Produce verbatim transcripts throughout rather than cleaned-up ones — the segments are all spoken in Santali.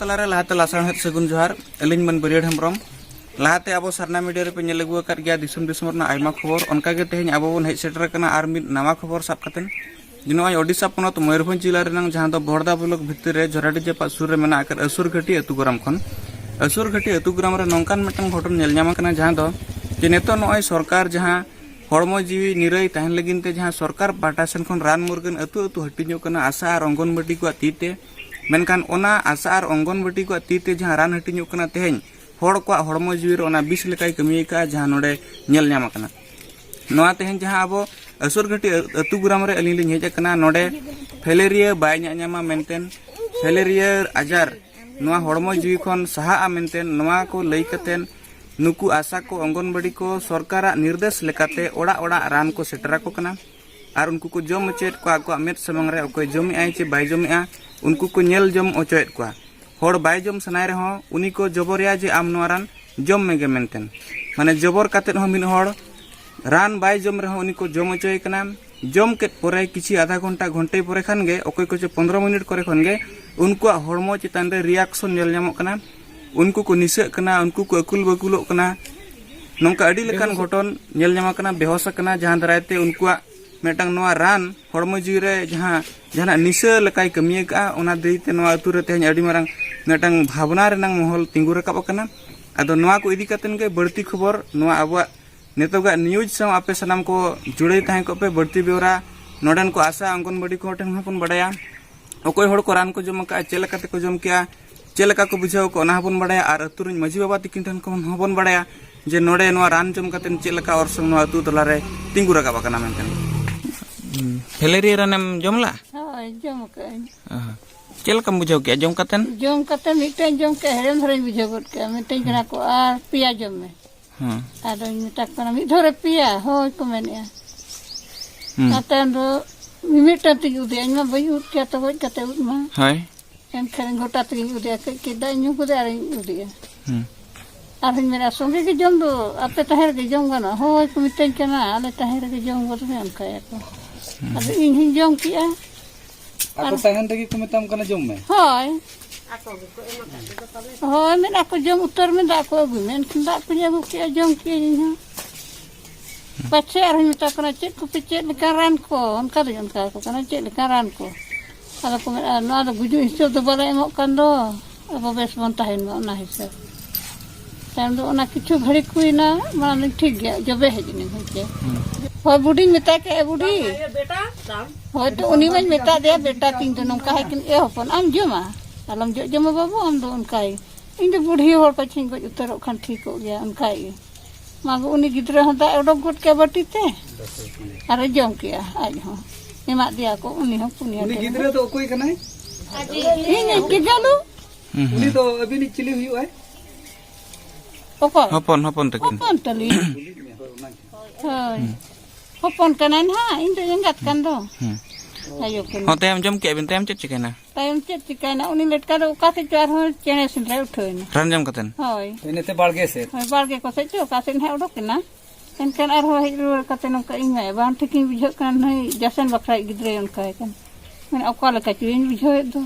ᱛᱟᱞᱟᱨᱮ ᱞᱟᱦᱟᱛᱮ ᱞᱟᱥᱟᱲᱦᱮᱫ ᱥᱟᱹᱜᱩᱱ ᱡᱚᱦᱟᱨ᱾ ᱟᱹᱞᱤᱧ ᱢᱟᱹᱱ ᱵᱟᱹᱨᱭᱟᱹᱲ ᱦᱮᱢᱵᱨᱚᱢ᱾ ᱞᱟᱦᱟᱛᱮ ᱟᱵᱚ ᱥᱟᱨᱱᱟ ᱢᱤᱰᱤᱭᱟ ᱨᱮᱯᱮ ᱧᱮᱞ ᱟᱹᱜᱩ ᱟᱠᱟᱫ ᱜᱮᱭᱟ ᱫᱤᱥᱚᱢ ᱫᱤᱥᱚᱢ ᱨᱮᱱᱟᱜ ᱟᱭᱢᱟ ᱠᱷᱚᱵᱚᱨ᱾ ᱚᱱᱠᱟᱜᱮ ᱛᱮᱦᱮᱧ ᱟᱵᱚ ᱵᱚᱱ ᱦᱮᱡ ᱥᱮᱴᱮᱨ ᱟᱠᱟᱱᱟ ᱟᱨ ᱢᱤᱫ ᱱᱟᱣᱟ ᱠᱷᱚᱵᱚᱨ ᱥᱟᱵ ᱠᱟᱛᱮ᱾ ᱡᱮ ᱱᱚᱜᱼᱚᱭ ᱳᱰᱤᱥᱟ ᱯᱚᱱᱚᱛ ᱢᱚᱭᱩᱨᱵᱷᱚᱸᱡᱽ ᱡᱮᱞᱟ ᱨᱮᱱᱟᱜ ᱡᱟᱦᱟᱸ ᱫᱚ ᱵᱚᱦᱲᱫᱟ ᱵᱞᱚᱠ ᱵᱷᱤᱛᱤᱨ ᱨᱮ ᱡᱷᱚᱨᱟᱰᱤ ᱡᱟᱯᱟᱜ ᱥᱩᱨ ᱨᱮ ᱢᱮᱱᱟᱜ ᱟᱠᱟᱫ ᱟᱹᱥᱩᱨ ᱜᱷᱟᱹᱴᱤ ᱟᱹᱛᱩ ᱜᱨᱟᱢ ᱠᱷᱚᱱ, ᱟᱹᱥᱩᱨ ᱜᱷᱟᱹᱴᱤ ᱟᱹᱛᱩ ᱜᱨᱟᱢ ᱨᱮ ᱱᱚᱝᱠᱟᱱ ᱢᱤᱫᱴᱟᱝ ᱜᱷᱚᱴᱚᱱ ᱧᱮᱞ ᱧᱟᱢ ᱟᱠᱟᱱᱟ, ᱡᱟᱦᱟᱸ ᱫᱚ ᱡᱮ ᱱᱤᱛᱚᱜ ᱱᱚᱜᱼᱚᱭ ᱥᱚᱨᱠᱟᱨ ᱡᱟᱦᱟᱸ ᱦᱚᱲᱢᱚ ᱡᱤᱣᱤ ᱱᱤᱨᱟᱹᱭ ᱛᱟᱦᱮᱱ ᱞᱟᱹᱜᱤᱫ ᱛᱮ ᱡᱟᱦᱟᱸ ᱥᱚᱨᱠᱟᱨ ᱯᱟᱦᱴᱟ ᱥᱮᱱ ᱠᱷᱚᱱ ᱨᱟᱱ ᱢᱩᱨᱜᱟᱹᱱ ᱟᱹᱛᱩ ᱟᱹᱛᱩ ᱦᱟᱹᱴᱤᱧᱚᱜ ᱠᱟᱱᱟ ᱟᱥᱟ ᱟᱨ ᱚᱝᱜᱚᱱᱵᱟᱰᱤ ᱠᱚᱣᱟᱜ ᱛᱤ ᱛᱮ, ᱢᱮᱱᱠᱷᱟᱱ ᱚᱱᱟ ᱟᱥᱟ ᱟᱨ ᱚᱝᱜᱚᱱᱵᱟᱰᱤ ᱠᱚᱣᱟᱜ ᱛᱤ ᱛᱮ ᱡᱟᱦᱟᱸ ᱨᱟᱱ ᱦᱟᱹᱴᱤᱧᱚᱜ ᱠᱟᱱᱟ, ᱛᱮᱦᱮᱧ ᱦᱚᱲ ᱠᱚᱣᱟᱜ ᱦᱚᱲᱢᱚ ᱡᱤᱣᱤ ᱨᱮ ᱚᱱᱟ ᱵᱤᱥ ᱞᱮᱠᱟᱭ ᱠᱟᱹᱢᱤ ᱟᱠᱟᱫᱼᱟ, ᱡᱟᱦᱟᱸ ᱱᱚᱰᱮ ᱧᱮᱞ ᱧᱟᱢ ᱟᱠᱟᱱᱟ᱾ ᱱᱚᱣᱟ ᱛᱮᱦᱮᱧ ᱡᱟᱦᱟᱸ ᱟᱵᱚ ᱟᱹᱥᱩᱨ ᱜᱷᱟᱹᱴᱤ ᱟᱹ-, ᱟᱹᱛᱩ ᱜᱨᱟᱢ ᱨᱮ ᱟᱹᱞᱤᱧ ᱞᱤᱧ ᱦᱮᱡ ᱟᱠᱟᱱᱟ, ᱱᱚᱰᱮ ᱯᱷᱮᱞᱮᱨᱤᱭᱟ ᱵᱟᱭ ᱧᱟᱧᱟᱢᱟ ᱢᱮᱱᱛᱮ, ᱯᱷᱮᱞᱮᱨᱤᱭᱟ ᱟᱡᱟᱨ ᱱᱚᱣᱟ ᱦᱚᱲᱢᱚ ᱡᱤᱣᱤ ᱠᱷᱚᱱ ᱥᱟᱦᱟᱜᱼᱟ ᱢᱮᱱᱛᱮ, ᱱᱚᱣᱟ ᱠᱚ ᱞᱟᱹᱭ ᱠᱟᱛᱮ ᱱᱩᱠᱩ ᱟᱥᱟ ᱠᱚ, ᱚᱝᱜᱚᱱᱵᱟᱰᱤ ᱠᱚ ᱥᱚᱨᱠᱟᱨᱟᱜ ᱱᱤᱨᱫᱮᱥ ᱞᱮᱠᱟᱛᱮ ᱚᱲᱟᱜ ᱚᱲᱟᱜ ᱨᱟᱱ ᱠᱚ ᱥᱮᱴᱮᱨ ᱟᱠᱚ ᱠᱟᱱᱟ ᱟᱨ ᱩᱱᱠᱩ ᱠᱚ ᱡᱚᱢ ᱦᱚᱪᱚᱭᱮᱫ ᱠᱚᱣᱟ᱾ ᱟᱠᱚᱣᱟᱜ ᱢᱮᱫ ᱥᱟᱢᱟᱝ ᱨᱮ ᱚᱠᱚᱭ ᱡᱚᱢᱮᱜᱼᱟᱭ ᱪᱮ ᱵᱟᱭ ᱡᱚᱢᱮᱜᱼᱟ, ᱩᱱᱠᱩ ᱠᱚ ᱧᱮᱞ ᱡᱚᱢ ᱦᱚᱪᱚᱭᱮᱫ ᱠᱚᱣᱟ᱾ ᱦᱚᱲ ᱵᱟᱭ ᱡᱚᱢ ᱥᱟᱱᱟᱭ ᱨᱮᱦᱚᱸ ᱩᱱᱤ ᱠᱚ ᱡᱚᱵᱚᱨᱮᱭᱟ ᱡᱮ, "ᱟᱢ ᱱᱚᱣᱟ ᱨᱟᱱ ᱡᱚᱢ ᱢᱮᱜᱮ" ᱢᱮᱱᱛᱮ᱾ ᱢᱟᱱᱮ ᱡᱚᱵᱚᱨ ᱠᱟᱛᱮᱫ ᱦᱚᱸ ᱢᱤᱫ ᱦᱚᱲ ᱨᱟᱱ ᱵᱟᱭ ᱡᱚᱢ ᱨᱮᱦᱚᱸ ᱩᱱᱤ ᱠᱚ ᱡᱚᱢ ᱦᱚᱪᱚᱭᱮ ᱠᱟᱱᱟ᱾ ᱡᱚᱢ ᱠᱮᱫ ᱯᱚᱨᱮ ᱠᱤᱪᱷᱤ ᱟᱫᱷᱟ ᱜᱷᱚᱱᱴᱟ, ᱜᱷᱚᱱᱴᱮ ᱯᱚᱨᱮ ᱠᱷᱟᱱ ᱜᱮ, ᱚᱠᱚᱭ ᱠᱚᱪᱚ ᱯᱚᱱᱫᱽᱨᱚ ᱢᱤᱱᱤᱴ ᱠᱚᱨᱮ ᱠᱷᱚᱱ ᱜᱮ ᱩᱱᱠᱩᱣᱟᱜ ᱦᱚᱲᱢᱚ ᱪᱮᱛᱟᱱ ᱨᱮ ᱨᱤᱭᱟᱠᱥᱚᱱ ᱧᱮᱞ ᱧᱟᱢᱚᱜ ᱠᱟᱱᱟ᱾ ᱩᱱᱠᱩ ᱠᱚ ᱱᱤᱥᱟᱹᱜ ᱠᱟᱱᱟ, ᱩᱱᱠᱩ ᱠᱚ ᱟᱹᱠᱩᱞ ᱵᱟᱹᱠᱩᱞᱚᱜ ᱠᱟᱱᱟ᱾ ᱱᱚᱝᱠᱟ ᱟᱹᱰᱤ ᱞᱮᱠᱟᱱ ᱵᱮᱦᱚᱥ᱾ ᱜᱷᱚᱴᱚᱱ ᱧᱮᱞ ᱧᱟᱢ ᱟᱠᱟᱱᱟ, ᱵᱮᱦᱚᱥ ᱟᱠᱟᱱᱟ, ᱡᱟᱦᱟᱸ ᱫᱟᱨᱟᱭ ᱛᱮ ᱩᱱᱠᱩᱣᱟᱜ ᱢᱤᱫᱴᱟᱝ ᱱᱚᱣᱟ ᱨᱟᱱ ᱦᱚᱲᱢᱚ ᱡᱤᱣᱤ ᱨᱮ ᱡᱟᱦᱟᱸ ᱡᱟᱦᱟᱱᱟᱜ ᱱᱤᱥᱟᱹ ᱞᱮᱠᱟᱭ ᱠᱟᱹᱢᱤ ᱟᱠᱟᱫᱼᱟ, ᱚᱱᱟ ᱫᱟᱹᱭ ᱛᱮ ᱱᱚᱣᱟ ᱟᱹᱛᱩ ᱨᱮ ᱛᱮᱦᱮᱧ ᱟᱹᱰᱤ ᱢᱟᱨᱟᱝ ᱢᱤᱫᱴᱟᱝ ᱵᱷᱟᱵᱽᱱᱟ ᱨᱮᱱᱟᱜ ᱢᱚᱦᱚᱞ ᱛᱤᱸᱜᱩ ᱨᱟᱠᱟᱵ ᱟᱠᱟᱱᱟ᱾ ᱟᱫᱚ ᱱᱚᱣᱟ ᱠᱚ ᱤᱫᱤ ᱠᱟᱛᱮᱱ ᱜᱮ ᱵᱟᱹᱲᱛᱤ ᱠᱷᱚᱵᱚᱨ ᱱᱚᱣᱟ ᱟᱵᱚᱣᱟᱜ ᱱᱤᱛᱚᱜᱟᱜ ᱱᱤᱭᱩᱡᱽ ᱥᱟᱶ ᱟᱯᱮ ᱥᱟᱱᱟᱢ ᱠᱚ ᱡᱩᱲᱟᱹᱭ ᱛᱟᱦᱮᱸ ᱠᱚᱜ ᱯᱮ᱾ ᱵᱟᱹᱲᱛᱤ ᱵᱮᱣᱨᱟ ᱱᱚᱰᱮᱱ ᱠᱚ ᱟᱥᱟ ᱚᱝᱜᱚᱱᱵᱟᱲᱤ ᱠᱚ ᱴᱷᱮᱱ ᱦᱚᱸ ᱵᱚᱱ ᱵᱟᱰᱟᱭᱟ᱾ ᱚᱠᱚᱭ ᱦᱚᱲ ᱠᱚ ᱨᱟᱱ ᱠᱚ ᱡᱚᱢ ᱟᱠᱟᱫᱼᱟ, ᱪᱮᱫ ᱞᱮᱠᱟ ᱛᱮᱠᱚ ᱡᱚᱢ ᱠᱮᱜᱼᱟ, ᱪᱮᱫ ᱞᱮᱠᱟ ᱠᱚ ᱵᱩᱡᱷᱟᱹᱣ ᱠᱚ, ᱚᱱᱟ ᱦᱚᱸᱵᱚᱱ ᱵᱟᱰᱟᱭᱟ᱾ ᱟᱨ ᱟᱹᱛᱩ ᱨᱮᱱ ᱢᱟᱹᱡᱷᱤ ᱵᱟᱵᱟ ᱛᱤᱠᱤᱱ ᱴᱷᱮᱱ ᱠᱷᱚᱱ ᱦᱚᱸᱵᱚᱱ ᱵᱟᱰᱟᱭᱟ ᱡᱮ ᱱᱚᱰᱮ ᱱᱚᱣᱟ ᱨᱟᱱ ᱡᱚᱢ ᱠᱟᱛᱮ ᱪᱮᱫ ᱞᱮᱠᱟ ᱚᱨᱥᱚᱝ ᱱᱚᱣᱟ ᱟᱹᱛᱩ ᱛᱟᱞᱟᱨᱮ ᱛᱤᱸᱜᱩ ᱨᱟᱠᱟᱵ ᱟᱠᱟᱱᱟ ᱢᱮᱱᱛᱮ᱾ ᱦᱩᱸ᱾ ᱯᱷᱮᱞᱮᱨᱤᱭᱟ ᱨᱟᱱᱮᱢ ᱡᱚᱢ ᱞᱮᱜᱼᱟ? ᱦᱳᱭ, ᱡᱚᱢ ᱟᱠᱟᱫᱟᱹᱧ᱾ ᱚ᱾ ᱪᱮᱫ ᱞᱮᱠᱟᱢ ᱵᱩᱡᱷᱟᱹᱣ ᱠᱮᱜᱼᱟ ᱡᱚᱢ ᱠᱟᱛᱮᱱ? ᱡᱚᱢ ᱠᱟᱛᱮ ᱢᱤᱫᱴᱮᱱ ᱡᱚᱢ ᱠᱮᱫ, ᱦᱮᱲᱮᱢ ᱫᱷᱟᱨᱟᱧ ᱵᱩᱡᱷᱟᱹᱣ ᱜᱚᱫ ᱠᱮᱫᱼᱟ᱾ ᱢᱤᱫᱴᱮᱱ ᱠᱟᱱᱟ ᱠᱚ, "ᱟᱨ ᱯᱮᱭᱟ ᱡᱚᱢ ᱢᱮ᱾" ᱦᱮᱸ᱾ ᱟᱫᱚᱧ ᱢᱮᱛᱟ ᱠᱚ ᱠᱟᱱᱟ, "ᱢᱤᱫ ᱫᱷᱟᱣ ᱨᱮ ᱯᱮᱭᱟ?" "ᱦᱳᱭ," ᱠᱚ ᱢᱮᱱᱮᱫᱼᱟ᱾ ᱦᱩᱸ᱾ ᱟᱨ ᱛᱟᱭᱚᱢ ᱫᱚ ᱢᱤᱢᱤᱫᱴᱟᱝ ᱛᱮᱜᱮ ᱩᱫᱮᱜᱼᱟ, ᱤᱧ ᱢᱟ ᱵᱟᱹᱧ ᱩᱫ ᱠᱮᱭᱟ ᱛᱚ, ᱜᱚᱡ ᱠᱟᱛᱮ ᱩᱫ ᱢᱟ᱾ ᱦᱳᱭ᱾ ᱮᱱᱠᱷᱟᱱ ᱜᱚᱴᱟ ᱛᱮᱜᱮᱧ ᱩᱫᱮᱜᱼᱟ, ᱠᱟᱹᱡ ᱠᱟᱹᱡ ᱫᱟᱜ ᱤᱧ ᱧᱩ ᱠᱮᱫᱟ ᱟᱨᱤᱧ ᱩᱫᱮᱜᱼᱟ᱾ ᱦᱩᱸ᱾ ᱟᱨᱦᱚᱸᱧ ᱢᱮᱱᱟ, "ᱥᱚᱸᱜᱮ ᱜᱮ ᱡᱚᱢ ᱫᱚ, ᱟᱯᱮ ᱛᱟᱦᱮᱸ ᱨᱮᱜᱮ ᱡᱚᱢ ᱜᱟᱱᱚᱜᱼᱟ?" "ᱦᱳᱭ," ᱠᱚ ᱢᱤᱛᱟᱹᱧ ᱠᱟᱱᱟ, "ᱟᱞᱮ ᱛᱟᱦᱮᱸ ᱨᱮᱜᱮ ᱡᱚᱢ ᱜᱚᱫ ᱢᱮ," ᱚᱱᱠᱟᱭᱟᱠᱚ᱾ ᱦᱩᱸ᱾ ᱟᱫᱚ ᱤᱧ ᱦᱚᱸᱧ ᱡᱚᱢ ᱠᱮᱜᱼᱟ᱾ ᱟᱠᱚ ᱟᱨ ᱛᱟᱦᱮᱱ ᱨᱮᱜᱮ ᱠᱚ ᱢᱮᱛᱟᱢ ᱠᱟᱱᱟ, "ᱡᱚᱢ ᱢᱮ"? ᱦᱳᱭ᱾ ᱦᱳᱭ, ᱢᱮᱱᱟ ᱠᱚ ᱡᱚᱢ ᱩᱛᱟᱹᱨ ᱢᱮ, ᱫᱟᱜ ᱠᱚ ᱟᱹᱜᱩᱭ ᱢᱮ᱾ ᱮᱱᱠᱷᱟᱱ ᱫᱟᱜ ᱠᱚᱧ ᱟᱹᱜᱩ ᱠᱮᱜᱼᱟ, ᱡᱚᱢ ᱠᱮᱜᱼᱟᱹᱧ ᱤᱧ ᱦᱚᱸ᱾ ᱯᱟᱪᱷᱮ ᱟᱨᱦᱚᱸᱧ ᱢᱮᱛᱟ ᱠᱚ ᱠᱟᱱᱟ, ᱪᱮᱫ ᱠᱚᱯᱮ ᱪᱮᱫ ᱞᱮᱠᱟᱱ ᱨᱟᱱ ᱠᱚ? ᱚᱱᱠᱟ ᱫᱚᱧ ᱚᱱᱠᱟ ᱟᱠᱚ ᱠᱟᱱᱟ, ᱪᱮᱫ ᱞᱮᱠᱟᱱ ᱨᱟᱱ ᱠᱚ? ᱟᱫᱚ ᱠᱚ ᱢᱮᱱᱟ, ᱱᱚᱣᱟ ᱫᱚ ᱜᱩᱡᱩᱜ ᱦᱤᱥᱟᱹᱵ ᱫᱚ ᱵᱟᱞᱮ ᱮᱢᱚᱜ ᱠᱟᱱ ᱫᱚ, ᱟᱵᱚ ᱵᱮᱥ ᱵᱚᱱ ᱛᱟᱦᱮᱱ ᱢᱟ ᱚᱱᱟ ᱦᱤᱥᱟᱹᱵ᱾ ᱛᱟᱭᱚᱢ ᱫᱚ ᱚᱱᱟ ᱠᱤᱪᱷᱩ ᱜᱷᱟᱹᱲᱤᱡ ᱦᱩᱭᱱᱟ, ᱢᱟᱲᱟᱝ ᱫᱚᱧ ᱴᱷᱤᱠ ᱜᱮᱭᱟ, ᱡᱚᱵᱮ ᱦᱮᱡ ᱮᱱᱟᱹᱧ ᱦᱚᱭ ᱪᱮ᱾ ᱦᱳᱭ, ᱵᱩᱰᱤᱧ ᱢᱮᱛᱟᱭ ᱠᱟᱱᱟ, "ᱮ ᱵᱩᱰᱤ", ᱦᱳᱭ ᱛᱚ ᱩᱱᱤ ᱢᱟᱧ ᱢᱮᱛᱟ ᱫᱮᱭᱟ, "ᱵᱮᱴᱟ ᱛᱤᱧ ᱫᱚ ᱱᱚᱝᱠᱟ ᱦᱮᱡ ᱠᱟᱱᱟ, ᱮ ᱦᱚᱯᱚᱱ, ᱟᱢ ᱡᱚᱢᱟ, ᱟᱞᱚᱢ ᱡᱚᱜ ᱡᱚᱢᱟ ᱵᱟᱹᱵᱩ, ᱟᱢ ᱫᱚ ᱚᱱᱠᱟᱭ, ᱤᱧ ᱫᱚ ᱵᱩᱰᱷᱤ ᱦᱚᱲ ᱯᱟᱪᱷᱮᱧ ᱜᱚᱡ ᱩᱛᱟᱹᱨᱚᱜ ᱠᱷᱟᱱ ᱴᱷᱤᱠᱚᱜ ᱜᱮᱭᱟ", ᱚᱱᱠᱟᱭ᱾ ᱢᱟ ᱜᱚ, ᱩᱱᱤ ᱜᱤᱫᱽᱨᱟᱹ ᱦᱚᱸ ᱫᱟᱜ ᱮ ᱚᱰᱚᱠ ᱜᱚᱫ ᱠᱮᱜᱼᱟ ᱵᱟᱹᱴᱤ ᱛᱮ, ᱟᱨᱮ ᱡᱚᱢ ᱠᱮᱜᱼᱟ ᱟᱡ ᱦᱚᱸ᱾ ᱮᱢᱟᱫ ᱫᱮᱭᱟ ᱠᱚ, ᱩᱱᱤ ᱦᱚᱸ ᱯᱩᱱᱭᱟᱹ ᱩᱱᱤ ᱴᱷᱮᱱ᱾ ᱜᱤᱫᱽᱨᱟᱹ ᱫᱚ ᱚᱠᱚᱭ ᱠᱟᱱᱟᱭ? ᱤᱧ ᱠᱮᱜᱟᱞᱩ᱾ ᱦᱩᱸ, ᱩᱱᱤ ᱦᱩᱸ᱾ ᱫᱚ ᱟᱹᱵᱤᱱᱤᱡ ᱪᱤᱞᱤ ᱦᱩᱭᱩᱜᱼᱟᱭ? ᱚᱠᱚᱭ? ᱦᱚᱯᱚᱱ, ᱦᱚᱯᱚᱱ ᱛᱟᱹᱠᱤᱱ᱾ ᱦᱚᱯᱚᱱ ᱛᱟᱹᱞᱤᱧ᱾ ᱦᱳᱭ᱾ ᱦᱩᱸ᱾ ᱦᱚᱯᱚᱱ ᱠᱟᱱᱟᱭ ᱱᱟᱦᱟᱜ, ᱤᱧ ᱫᱚ ᱮᱸᱜᱟᱛ ᱠᱟᱱ ᱫᱚ᱾ ᱦᱩᱸ᱾ ᱟᱭᱳ ᱠᱟᱱᱟᱭ᱾ ᱦᱚᱸ, ᱛᱟᱭᱚᱢ ᱡᱚᱢ ᱠᱮᱜᱼᱟ ᱵᱤᱱ, ᱛᱟᱭᱚᱢ ᱪᱮᱫ ᱪᱤᱠᱟᱹᱭᱮᱱᱟ? ᱛᱟᱭᱚᱢ ᱪᱮᱫ ᱪᱤᱠᱟᱹᱭᱮᱱᱟ? ᱩᱱᱤ ᱞᱮᱴᱠᱟ ᱫᱚ ᱚᱠᱟ ᱥᱮᱫ ᱪᱚ ᱟᱨᱦᱚᱸ ᱪᱮᱬᱮ ᱥᱮᱸᱫᱽᱨᱟᱭ ᱩᱴᱷᱟᱹᱣ ᱮᱱᱟ᱾ ᱨᱟᱱ ᱡᱚᱢ ᱠᱟᱛᱮᱱ? ᱦᱳᱭ᱾ ᱤᱱᱟᱹᱛᱮ ᱵᱟᱲᱜᱮ ᱥᱮᱫ? ᱦᱳᱭ, ᱵᱟᱲᱜᱮ ᱠᱚ ᱥᱮᱫ ᱪᱚ ᱚᱠᱟ ᱥᱮᱫ ᱱᱟᱦᱟᱜ ᱚᱰᱚᱠ ᱮᱱᱟ᱾ ᱮᱱᱠᱷᱟᱱ ᱟᱨᱦᱚᱸ ᱦᱮᱡ ᱨᱩᱣᱟᱹᱲ ᱠᱟᱛᱮ ᱱᱚᱝᱠᱟ ᱤᱧ ᱢᱟᱭᱟ ᱵᱟᱝ ᱴᱷᱤᱠᱤᱧ ᱵᱩᱡᱷᱟᱹᱣ ᱠᱟᱱᱟ, ᱱᱩᱭ ᱡᱟᱥᱮᱱ ᱵᱟᱠᱷᱨᱟᱭ ᱜᱤᱫᱽᱨᱟᱹᱭ ᱚᱱᱠᱟᱭ ᱠᱟᱱᱟ᱾ ᱢᱮᱱᱟ, "ᱚᱠᱟ ᱞᱮᱠᱟ ᱪᱚᱧ ᱵᱩᱡᱷᱟᱹᱣᱮᱫ ᱫᱚ᱾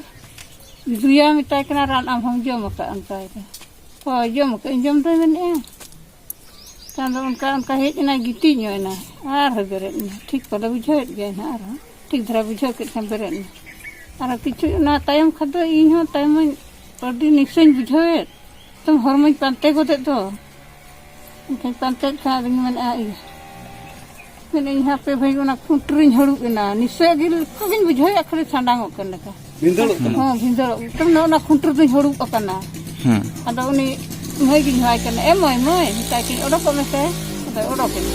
ᱫᱩᱭᱟ ᱢᱮᱛᱟᱭ ᱠᱟᱱᱟ, 'ᱨᱟᱱ ᱟᱢ ᱦᱚᱸᱢ ᱡᱚᱢ ᱟᱠᱟᱫ?'" ᱚᱱᱠᱟᱭ ᱠᱟᱱᱟ᱾ "ᱦᱳᱭ, ᱡᱚᱢ ᱟᱠᱟᱫ ᱟᱹᱧ, ᱡᱚᱢ ᱫᱚᱭ ᱢᱮᱱᱮᱫᱼᱟ᱾" ᱠᱷᱟᱱ ᱫᱚ ᱚᱱᱠᱟ, ᱚᱱᱠᱟ ᱦᱮᱡ ᱮᱱᱟᱭ, ᱜᱤᱛᱤᱡ ᱧᱚᱜ ᱮᱱᱟ, ᱟᱨᱦᱚᱸ ᱵᱮᱨᱮᱫ ᱮᱱᱟ᱾ ᱴᱷᱤᱠ ᱯᱟᱞᱮ ᱵᱩᱡᱷᱟᱹᱣᱮᱫ ᱜᱮᱭᱟᱭ ᱱᱟᱦᱟᱜ, ᱟᱨᱦᱚᱸ ᱴᱷᱤᱠ ᱫᱷᱟᱨᱟ ᱵᱩᱡᱷᱟᱹᱣ ᱠᱮᱫ ᱠᱷᱟᱱ ᱵᱮᱨᱮᱫ ᱮᱱᱟ᱾ ᱟᱨᱦᱚᱸ ᱠᱤᱪᱷᱩ ᱚᱱᱟ ᱛᱟᱭᱚᱢ ᱠᱷᱟᱱ ᱫᱚ ᱤᱧ ᱦᱚᱸ ᱛᱟᱭᱚᱢ ᱟᱹᱰᱤ ᱱᱤᱥᱟᱹᱧ ᱵᱩᱡᱷᱟᱹᱣᱮᱫ, ᱮᱠᱫᱚᱢ ᱦᱚᱲᱢᱚᱧ ᱯᱟᱱᱛᱮ ᱜᱚᱫᱮᱫ ᱫᱚ᱾ ᱮᱱᱠᱷᱟᱱ ᱯᱟᱱᱛᱮᱭᱮᱫ ᱠᱷᱟᱱ ᱟᱫᱚᱧ ᱢᱮᱱᱮᱫᱼᱟ, ᱤᱭᱟᱹ, ᱢᱮᱱᱮᱫᱼᱟᱹᱧ, ᱦᱟᱯᱮ ᱵᱷᱟᱹᱭ, ᱚᱱᱟ ᱠᱷᱩᱱᱴᱤ ᱨᱤᱧ ᱦᱟᱹᱲᱩᱵ ᱮᱱᱟ, ᱱᱤᱥᱟᱹ ᱜᱮ ᱞᱮᱠᱟ ᱜᱤᱧ ᱵᱩᱡᱷᱟᱹᱣᱮᱫᱼᱟ, ᱠᱷᱟᱹᱞᱤ ᱥᱟᱸᱰᱟᱝᱚᱜ ᱠᱟᱱ ᱞᱮᱠᱟ᱾ ᱵᱷᱤᱸᱫᱟᱹᱲᱚᱜ ᱠᱟᱱᱟ᱾ ᱦᱚᱸ, ᱵᱷᱤᱸᱫᱟᱹᱲᱚᱜ᱾ ᱛᱚ, ᱱᱚᱜᱼᱚ ᱱᱟ ᱠᱷᱩᱱᱴᱤ ᱫᱚᱧ ᱦᱩᱲᱩᱵ ᱟᱠᱟᱱᱟ᱾ ᱦᱩᱸ᱾ ᱟᱫᱚ ᱩᱱᱤ ᱢᱟᱹᱭ ᱜᱤᱧ ᱦᱚᱦᱚᱣᱟᱭ ᱠᱟᱱᱟ, "ᱮ ᱢᱟᱹᱭ, ᱢᱟᱹᱭ", ᱢᱮᱛᱟᱭ ᱠᱟᱹᱱᱟᱹᱧ, "ᱚᱰᱚᱠᱚᱜ ᱢᱮᱥᱮ᱾" ᱟᱫᱚᱭ ᱚᱰᱚᱠ ᱮᱱᱟ᱾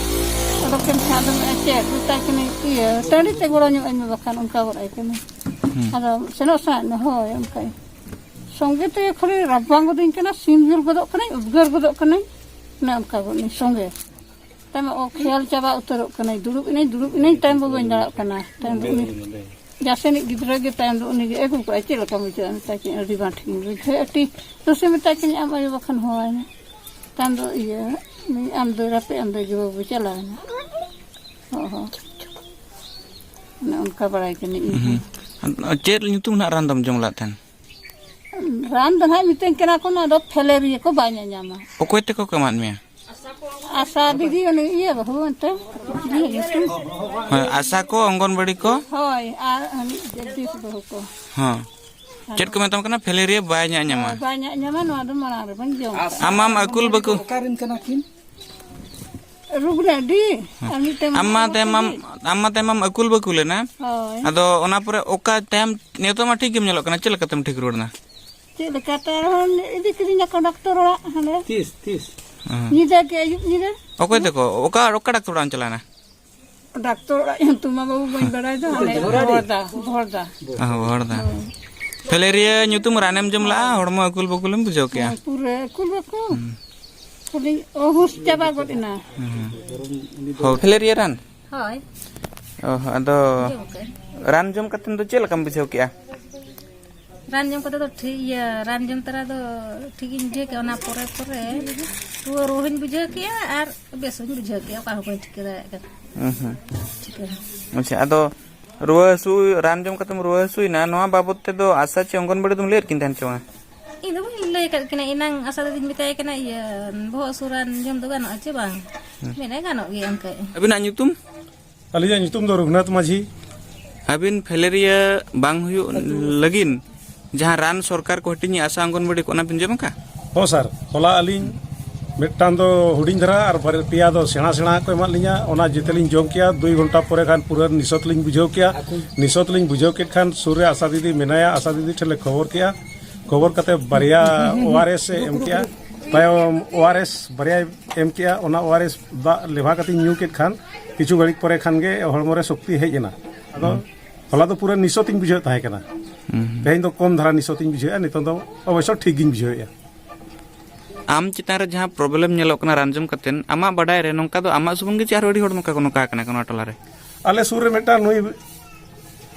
ᱚᱰᱚᱠ ᱮᱱ ᱠᱷᱟᱱ ᱟᱫᱚ ᱢᱮᱱᱮᱫᱼᱟ, "ᱪᱮᱫ?" ᱢᱮᱛᱟᱭ ᱠᱟᱹᱱᱟᱹᱧ, "ᱤᱭᱟᱹ, ᱴᱟᱺᱰᱤ ᱛᱮ ᱜᱚᱲᱚ ᱧᱚᱜ ᱟᱹᱧ ᱢᱮ, ᱵᱟᱠᱷᱟᱱ ᱚᱱᱠᱟ ᱜᱚᱫ ᱟᱭ ᱠᱟᱹᱱᱟᱹᱧ᱾" ᱦᱩᱸ᱾ ᱟᱫᱚ ᱥᱮᱱᱚᱜ ᱥᱟᱱᱟᱭᱮᱫ ᱢᱮ? "ᱦᱳᱭ", ᱚᱱᱠᱟᱭ᱾ ᱥᱚᱸᱜᱮ ᱛᱮ ᱠᱷᱟᱹᱞᱤ ᱨᱟᱵᱟᱝ ᱜᱚᱫᱤᱧ ᱠᱟᱱᱟ, ᱥᱤᱢ ᱡᱩᱞ ᱜᱚᱫᱚᱜ ᱠᱟᱹᱱᱟᱹᱧ, ᱩᱫᱽᱜᱟᱹᱨ ᱜᱚᱫᱚᱜ ᱠᱟᱹᱱᱟᱹᱧ, ᱚᱱᱮ ᱚᱱᱠᱟ ᱜᱚᱫ ᱱᱟᱹᱧ ᱥᱚᱸᱜᱮ᱾ ᱛᱟᱭᱚᱢ ᱚ ᱠᱷᱮᱭᱟᱞ ᱪᱟᱵᱟ ᱩᱛᱟᱹᱨᱚᱜ ᱠᱟᱹᱱᱟᱹᱧ, ᱫᱩᱲᱩᱵ ᱮᱱᱟᱹᱧ, ᱫᱩᱲᱩᱵ ᱮᱱᱟᱹᱧ, ᱛᱟᱭᱚᱢ ᱫᱚ ᱵᱟᱹᱧ ᱫᱟᱲᱮᱭᱟᱜ ᱠᱟᱱᱟ᱾ ᱛᱟᱭᱚᱢ ᱫᱚ ᱩᱱᱤ ᱡᱟᱥᱮᱱᱤᱡ ᱜᱤᱫᱽᱨᱟᱹ ᱜᱮ ᱛᱟᱭᱚᱢ ᱫᱚ ᱩᱱᱤ ᱜᱮ ᱟᱹᱜᱩ ᱠᱚᱜᱼᱟᱭ, "ᱪᱮᱫ ᱞᱮᱠᱟᱢ ᱵᱩᱡᱷᱟᱹᱣᱟ?" ᱢᱮᱛᱟᱭ ᱠᱟᱹᱱᱟᱹᱧ, "ᱟᱹᱰᱤ ᱵᱟᱝ ᱴᱷᱤᱠᱤᱧ ᱵᱩᱡᱷᱟᱹᱣᱮᱫᱼᱟ, ᱟᱹᱰᱤ ᱫᱩᱥᱮ ᱢᱮᱛᱟᱭ ᱠᱟᱹᱱᱟᱹᱧ, ᱟᱢ ᱟᱭᱳ ᱵᱟᱠᱷᱟᱱ ᱦᱚᱦᱚᱣᱟᱭ ᱢᱮ᱾" ᱛᱟᱭᱚᱢ ᱫᱚ ᱤᱭᱟᱹ, ᱩᱱᱤ ᱟᱢ ᱫᱚ ᱨᱟᱯᱮ, ᱟᱢ ᱫᱚ ᱡᱮ ᱵᱟᱹᱵᱩ ᱪᱟᱞᱟᱣ ᱮᱱᱟ᱾ ᱦᱚᱸ, ᱦᱚᱸ᱾ ᱚᱱᱮ ᱚᱱᱠᱟ ᱵᱟᱲᱟᱭ ᱠᱟᱹᱱᱟᱹᱧ ᱤᱧ ᱦᱚᱸ᱾ ᱦᱩᱸ᱾ ᱪᱮᱫ ᱧᱩᱛᱩᱢ ᱨᱮᱱᱟᱜ ᱨᱟᱱ ᱫᱚᱢ ᱡᱚᱢ ᱞᱮᱫ ᱛᱟᱦᱮᱱ? ᱨᱟᱱ ᱫᱚ ᱱᱟᱦᱟᱜ ᱢᱤᱛᱟᱹᱧ ᱠᱟᱱᱟ ᱠᱚ, ᱱᱚᱣᱟ ᱫᱚ ᱯᱷᱮᱞᱮᱨᱤᱭᱟ ᱠᱚ ᱵᱟᱭ ᱧᱟᱧᱟᱢᱟ᱾ ᱚᱠᱚᱭ ᱛᱮᱠᱚ ᱠᱚ ᱮᱢᱟᱫ ᱢᱮᱭᱟ? ᱟᱥᱟ ᱫᱤᱫᱤ, ᱩᱱᱤ ᱤᱭᱟᱹ ᱵᱟᱹᱦᱩ ᱚᱱᱛᱮ, ᱪᱤᱞᱤ ᱧᱩᱛᱩᱢ? ᱦᱮᱸ, ᱟᱥᱟ ᱠᱚ, ᱚᱝᱜᱚᱱᱵᱟᱲᱤ ᱠᱚ? ᱦᱳᱭ, ᱟᱨ ᱩᱱᱤ ᱡᱚᱜᱫᱤᱥ ᱵᱟᱹᱦᱩ ᱠᱚ᱾ ᱦᱮᱸ᱾ ᱪᱮᱫ ᱠᱚ ᱢᱮᱛᱟᱢ ᱠᱟᱱᱟ? ᱯᱷᱮᱞᱮᱨᱤᱭᱟ ᱵᱟᱭ ᱧᱟᱧᱟᱢᱟ᱾ ᱦᱳᱭ, ᱵᱟᱭ ᱧᱟᱧᱟᱢᱟ, ᱱᱚᱣᱟ ᱫᱚ ᱢᱟᱲᱟᱝ ᱨᱮᱵᱚᱱ ᱡᱚᱢ ᱠᱟᱜᱼᱟ᱾ ᱟᱢᱟᱢ ᱟᱹᱠᱩᱞ ᱵᱟᱹᱠᱩᱞ? ᱚᱠᱟᱨᱮᱱ ᱠᱟᱱᱟ ᱠᱤᱱ? ᱨᱩᱜᱽᱱᱟᱰᱤ᱾ ᱟᱨ ᱢᱤᱫᱴᱟᱝ ᱟᱢ ᱢᱟ ᱛᱟᱭᱚᱢ ᱟᱢ, ᱟᱢ ᱢᱟ ᱛᱟᱭᱚᱢ ᱟᱢ ᱟᱹᱠᱩᱞ ᱵᱟᱹᱠᱩᱞ ᱮᱱᱟ᱾ ᱦᱳᱭ᱾ ᱟᱫᱚ ᱚᱱᱟ ᱯᱚᱨᱮ ᱚᱠᱟ ᱛᱟᱭᱚᱢ, ᱱᱤᱛᱚᱜ ᱢᱟ ᱴᱷᱤᱠ ᱜᱮᱢ ᱧᱮᱞᱚᱜ ᱠᱟᱱᱟ, ᱪᱮᱫ ᱞᱮᱠᱟᱛᱮᱢ ᱴᱷᱤᱠ ᱨᱩᱣᱟᱹᱲ ᱮᱱᱟ? ᱪᱮᱫ ᱞᱮᱠᱟᱛᱮ ᱟᱨᱦᱚᱸ ᱤᱫᱤ ᱠᱤᱫᱤᱧᱟᱠᱚ ᱰᱟᱠᱛᱚᱨ ᱚᱲᱟᱜ ᱦᱟᱸᱰᱮ᱾ ᱛᱤᱥ, ᱛᱤᱥ? ᱦᱮᱸ᱾ ᱧᱤᱫᱟᱹ ᱜᱮ, ᱟᱹᱭᱩᱵ ᱧᱤᱫᱟᱹ᱾ ᱚᱠᱚᱭ ᱛᱟᱠᱚ? ᱚᱠᱟ, ᱚᱠᱟ ᱰᱟᱠᱛᱚᱨ ᱚᱲᱟᱜ ᱮᱢ ᱪᱟᱞᱟᱣᱮᱱᱟ? ᱰᱟᱠᱛᱚᱨ ᱚᱲᱟᱜ ᱧᱩᱛᱩᱢ ᱢᱟ ᱵᱟᱹᱵᱩ ᱵᱟᱹᱧ ᱵᱟᱲᱟᱭ ᱫᱚ, ᱦᱟᱱᱮ ᱵᱷᱚᱨᱫᱟ, ᱵᱷᱚᱨᱫᱟ᱾ ᱚ, ᱵᱷᱚᱨᱫᱟ᱾ ᱦᱳᱭ᱾ ᱯᱷᱮᱞᱮᱨᱤᱭᱟ ᱧᱩᱛᱩᱢ ᱨᱟᱱᱮᱢ ᱡᱚᱢ ᱞᱟᱜᱼᱟ, ᱦᱚᱲᱢᱚ ᱟᱹᱠᱩᱞ ᱵᱟᱹᱠᱩᱞᱮᱢ ᱵᱩᱡᱷᱟᱹᱣ ᱠᱮᱜᱼᱟ? ᱦᱮᱸ, ᱯᱩᱨᱟᱹ ᱟᱹᱠᱩᱞ ᱵᱟᱹᱠᱩᱞ᱾ ᱦᱩᱸ᱾ ᱠᱷᱟᱹᱞᱤ ᱚᱦᱩᱥ ᱪᱟᱵᱟ ᱜᱚᱫ ᱮᱱᱟ᱾ ᱦᱩᱸ᱾ ᱦᱳ, ᱯᱷᱮᱞᱮᱨᱤᱭᱟ ᱨᱟᱱ? ᱦᱳᱭ᱾ ᱚ, ᱟᱫᱚ ᱡᱚᱢ ᱠᱟᱜ ᱟᱹᱧ᱾ ᱨᱟᱱ ᱡᱚᱢ ᱠᱟᱛᱮᱫ ᱫᱚ ᱪᱮᱫ ᱞᱮᱠᱟᱢ ᱵᱩᱡᱷᱟᱹᱣ ᱠᱮᱜᱼᱟ? ᱨᱟᱱ ᱡᱚᱢ ᱠᱟᱛᱮ ᱫᱚ ᱴᱷᱤᱠ, ᱤᱭᱟᱹ, ᱨᱟᱱ ᱡᱚᱢ ᱛᱚᱨᱟ ᱫᱚ ᱴᱷᱤᱠ ᱤᱧ ᱵᱩᱡᱷᱟᱹᱣ ᱠᱮᱜᱼᱟ᱾ ᱚᱱᱟ ᱯᱚᱨᱮ ᱯᱚᱨᱮ ᱨᱩᱣᱟᱹ, ᱨᱩᱣᱟᱹ ᱦᱚᱸᱧ ᱵᱩᱡᱷᱟᱹᱣ ᱠᱮᱜᱼᱟ ᱟᱨ ᱵᱮᱥ ᱦᱚᱸᱧ ᱵᱩᱡᱷᱟᱹᱣ ᱠᱮᱜᱼᱟ᱾ ᱚᱠᱟ ᱦᱚᱸ ᱵᱟᱹᱧ ᱴᱷᱤᱠᱟᱹ ᱫᱟᱲᱮᱭᱟᱜ ᱠᱟᱱᱟ᱾ ᱦᱩᱸ, ᱦᱩᱸ᱾ ᱴᱷᱤᱠᱟᱹ᱾ ᱟᱪᱪᱷᱟ, ᱟᱫᱚ ᱨᱩᱣᱟᱹ ᱦᱟᱹᱥᱩ, ᱨᱟᱱ ᱡᱚᱢ ᱠᱟᱛᱮᱢ ᱨᱩᱣᱟᱹ ᱦᱟᱹᱥᱩᱭᱮᱱᱟ, ᱱᱚᱣᱟ ᱵᱟᱵᱚᱫ ᱛᱮᱫᱚ ᱟᱥᱟ ᱪᱮ ᱚᱝᱜᱚᱱᱵᱟᱲᱤ ᱫᱚᱢ ᱞᱟᱹᱭᱟᱫ ᱠᱤᱱ ᱛᱟᱦᱮᱱ ᱪᱮ ᱵᱟᱝᱟ? ᱤᱧ ᱫᱚ ᱵᱟᱹᱧ ᱞᱟᱹᱭ ᱟᱠᱟᱫ ᱠᱤᱱᱟ᱾ ᱮᱱᱟᱝ ᱟᱥᱟ ᱫᱤᱫᱤᱧ ᱢᱮᱛᱟᱭ ᱠᱟᱱᱟ, "ᱤᱭᱟᱹ, ᱵᱚᱦᱚᱜ ᱦᱟᱹᱥᱩ ᱨᱟᱱ ᱡᱚᱢ ᱫᱚ ᱜᱟᱱᱚᱜᱼᱟ ᱪᱮ ᱵᱟᱝ?" ᱦᱩᱸ᱾ ᱢᱮᱱᱟᱭ, "ᱜᱟᱱᱚᱜ ᱜᱮᱭᱟ ᱚᱱᱠᱟ ᱜᱮ᱾" ᱟᱹᱵᱤᱱᱟᱜ ᱧᱩᱛᱩᱢ? ᱟᱹᱞᱤᱧᱟᱜ ᱧᱩᱛᱩᱢ ᱫᱚ ᱨᱚᱜᱷᱩᱱᱟᱛᱷ ᱢᱟᱹᱡᱷᱤ᱾ ᱟᱹᱵᱤᱱ ᱯᱷᱮᱞᱮᱨᱤᱭᱟ ᱵᱟᱝ ᱦᱩᱭᱩᱜ ᱞᱟᱹᱜᱤᱫ ᱡᱟᱦᱟᱸ ᱨᱟᱱ ᱥᱚᱨᱠᱟᱨ ᱠᱚ ᱦᱟᱹᱴᱤᱧᱮᱜᱼᱟ, ᱟᱥᱟ ᱚᱝᱜᱚᱱᱵᱟᱲᱤ ᱠᱚ, ᱚᱱᱟ ᱵᱤᱱ ᱡᱚᱢ ᱟᱠᱟᱫ? ᱦᱚᱸ ᱥᱟᱨ, ᱦᱚᱞᱟ ᱟᱹᱞᱤᱧ ᱢᱤᱫᱴᱟᱝ ᱫᱚ ᱦᱩᱰᱤᱧ ᱫᱷᱟᱨᱟ ᱟᱨ ᱵᱟᱨ-, ᱯᱮᱭᱟ ᱫᱚ ᱥᱮᱬᱟ ᱥᱮᱬᱟ ᱠᱚ ᱮᱢᱟᱫ ᱞᱤᱧᱟ᱾ ᱚᱱᱟ ᱡᱮᱛᱮ ᱞᱤᱧ ᱡᱚᱢ ᱠᱮᱜᱼᱟ, ᱫᱩᱭ ᱜᱷᱚᱱᱴᱟ ᱯᱚᱨᱮ ᱠᱷᱟᱱ ᱯᱩᱨᱟᱹ ᱱᱤᱥᱚᱛ ᱞᱤᱧ ᱵᱩᱡᱷᱟᱹᱣ ᱠᱮᱜᱼᱟ᱾ ᱱᱤᱥᱚᱛ ᱞᱤᱧ ᱵᱩᱡᱷᱟᱹᱣ ᱠᱮᱫ ᱠᱷᱟᱱ ᱥᱩᱨ ᱨᱮ ᱟᱥᱟ ᱫᱤᱫᱤ ᱢᱮᱱᱟᱭᱟ, ᱟᱥᱟ ᱫᱤᱫᱤ ᱴᱷᱮᱱ ᱞᱮ ᱠᱷᱚᱵᱚᱨ ᱠᱮᱜᱼᱟ᱾ ᱠᱷᱚᱵᱚᱨ ᱠᱟᱛᱮ ᱵᱟᱨᱭᱟ ᱳ ᱟᱨ ᱮᱥ ᱮ ᱮᱢ ᱠᱮᱜᱼᱟ, ᱛᱟᱭᱚᱢ ᱳ ᱟᱨ ᱮᱥ ᱵᱟᱨᱭᱟᱭ ᱮᱢ ᱠᱮᱜᱼᱟ᱾ ᱚᱱᱟ ᱳ ᱟᱨ ᱮᱥ ᱫᱟᱜ ᱞᱮᱣᱦᱟ ᱠᱟᱛᱮᱧ ᱧᱩ ᱠᱮᱫ ᱠᱷᱟᱱ ᱠᱤᱪᱷᱩ ᱜᱷᱟᱹᱲᱤᱡ ᱯᱚᱨᱮ ᱠᱷᱟᱱ ᱜᱮ ᱦᱚᱲᱢᱚ ᱨᱮ ᱥᱚᱠᱛᱤ ᱦᱮᱡ ᱮᱱᱟ᱾ ᱟᱫᱚ ᱦᱩᱸ᱾ ᱦᱚᱞᱟ ᱫᱚ ᱯᱩᱨᱟᱹ ᱱᱤᱥᱚᱛ ᱤᱧ ᱵᱩᱡᱷᱟᱹᱣᱮᱫ ᱛᱟᱦᱮᱸ ᱠᱟᱱᱟ᱾ ᱦᱩᱸ᱾ ᱛᱮᱦᱮᱧ ᱫᱚ ᱠᱚᱢ ᱫᱷᱟᱨᱟ ᱱᱤᱥᱚᱛ ᱤᱧ ᱵᱩᱡᱷᱟᱹᱣᱮᱫᱼᱟ, ᱱᱤᱛᱚᱝ ᱫᱚ ᱚᱵᱚᱥᱥᱚ ᱴᱷᱤᱠ ᱜᱤᱧ ᱵᱩᱡᱷᱟᱹᱣᱮᱫᱼᱟ᱾ ᱟᱢ ᱪᱮᱛᱟᱱ ᱨᱮ ᱡᱟᱦᱟᱸ ᱯᱨᱚᱵᱞᱮᱢ ᱧᱮᱞᱚᱜ ᱠᱟᱱᱟ ᱨᱟᱱ ᱡᱚᱢ ᱠᱟᱛᱮᱫ, ᱟᱢᱟᱜ ᱵᱟᱰᱟᱭ ᱨᱮ ᱱᱚᱝᱠᱟ ᱫᱚ ᱟᱢᱟᱜ ᱥᱩᱢᱩᱝ ᱜᱮ ᱪᱮ ᱟᱨᱦᱚᱸ ᱟᱹᱰᱤ ᱦᱚᱲ ᱱᱚᱝᱠᱟ ᱠᱚ ᱱᱚᱝᱠᱟ ᱠᱟᱱᱟ ᱠᱚ ᱱᱚᱣᱟ ᱴᱚᱞᱟ ᱨᱮ? ᱟᱞᱮ ᱥᱩᱨ ᱨᱮ ᱢᱤᱫᱴᱟᱝ ᱱᱩᱭ,